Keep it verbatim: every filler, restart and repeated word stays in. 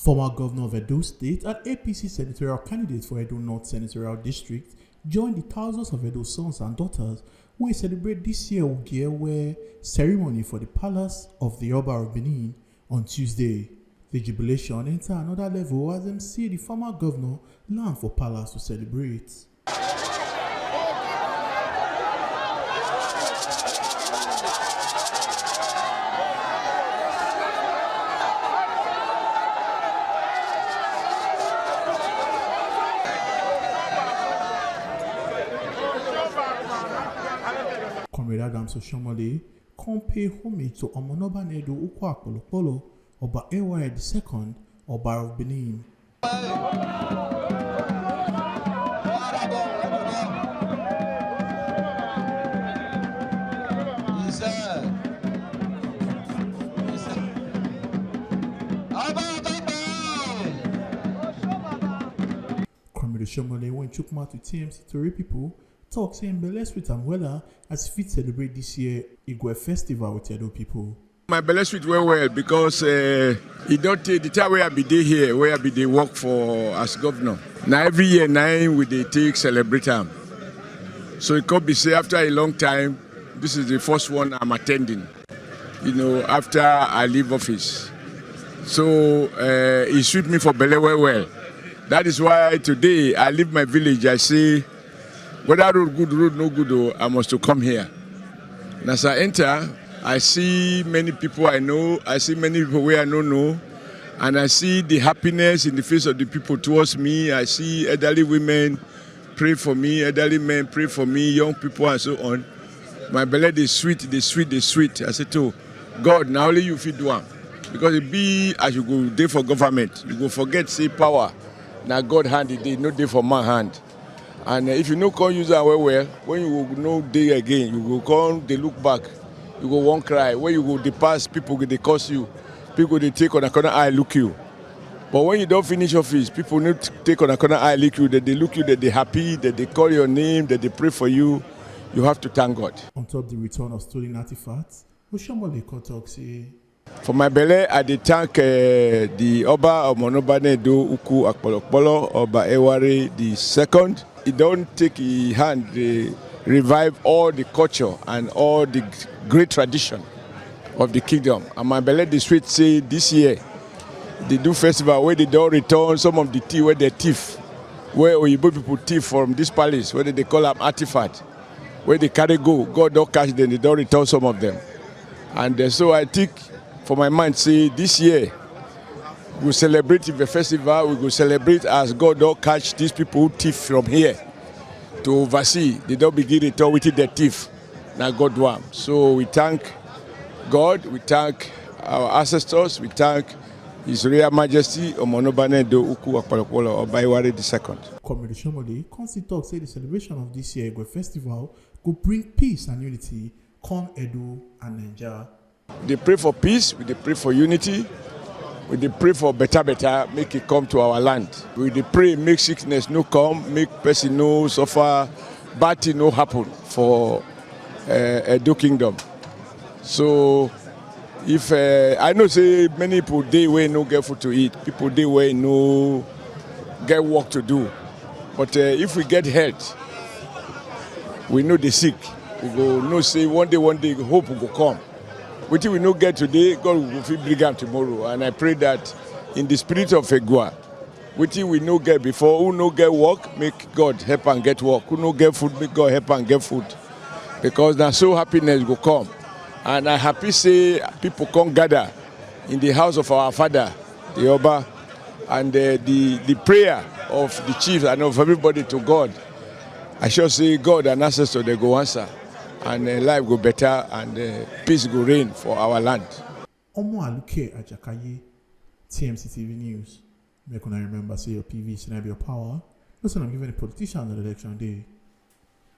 Former governor of Edo State and A P C senatorial candidate for Edo North Senatorial District join the thousands of Edo sons and daughters wey celebrate this year Ogiye ceremony for the palace of the Oba of Benin on Tuesday. The jubilation enter another level as dem see the former governor land for palace to celebrate. Comrade Adams Oshomole come pay homage to Omonoba Nedo Ukwu Akpolokpolo, Oba A Y the second, Oba of Benin. Comrade Oshomole, when chook mouth with T M C Tori people, talk say im belle sweet am wella as e fit celebrate this year Igwe festival with Edo people. My belle sweet well well because uh, e don take the time wey I be dey here, wey I be dey work for as governor. Na every year na im we dey take celebrate am. So e come be say after a long time, this is the first one I'm attending, you know, after I leave office. So uh, e sweet me for belle well well. That is why today I leave my village, I say, whether road good, road no good, oh, I must to come here. And as I enter, I see many people I know, I see many people wey I no know, and I see the happiness in the face of the people towards me. I see elderly women pray for me, elderly men pray for me, young people and so on. My belle dey sweet, dey sweet, dey sweet. I say to God, na only you fit do am. Because e be as you go dey for government, you go forget say power na God hand e dey, no dey for man hand. And uh, if you no come use am well well, when you go no dey again, you go come dey look back, you go wan cry. When you go dey pass, people go dey curse you, people go dey take una corner eye look you. But when you don finish office, people no t- take una corner eye look you, dem dey look you, dem dey happy, dem dey call your name, dem dey pray for you. You have to thank God. On top the return of stolen artifacts, Oshomole come talk say, for my belle, I dey thank uh, the Oba Omonoba Nedo Uku Akpolokpolo, Oba Eware the second. E don take e hand dey revive all the culture and all the great tradition of the kingdom. And my belle dey sweet say this year they do festival wey they don return some of the thing wey they thief, wey oyibo people thief from this palace, wey they dey call am artifact, wey they carry go. God don catch them, they don return some of them. And uh, so I think for my mind say this year we go celebrate the festival, we go celebrate as God don catch these people who thief from here to oversee. They don begin return wetin they thief. Na God do am. So we thank God, we thank our ancestors, we thank His Royal Majesty Omonoba Nedo Uku Akpalokpolo Oba Iware the second. Comrade Oshomole come still talk say the celebration of this year Igwe festival go bring peace and unity come Edo and Naija. Dey pray for peace, we dey pray for unity, we dey pray for better better, make e come to our land. We dey pray make sickness no come, make person no suffer, bad thing no happen for uh, Edo Kingdom. So if uh, I know say many people dey wey no get food to eat, people dey wey no get work to do, but uh, if we get health, we no dey sick, we go know say one day, one day hope go come. Wetin we no get today, God go fit bring am tomorrow. And I pray that in the spirit of Egua, wetin we no get before, who no get work, make God help am get work. Who no get food, make God help am get food. Because na so happiness go come. And I happy say people come gather in the house of our father, the Oba, and uh, the, the prayer of the chiefs and of everybody to God. I sure say God and ancestors they go answer, and uh, life go better, and uh, peace go reign for our land. Omo Aluke Ajakaye, T M C T V News. Make una remember say your P V C na be your power. No say I'm giving a politician an election day.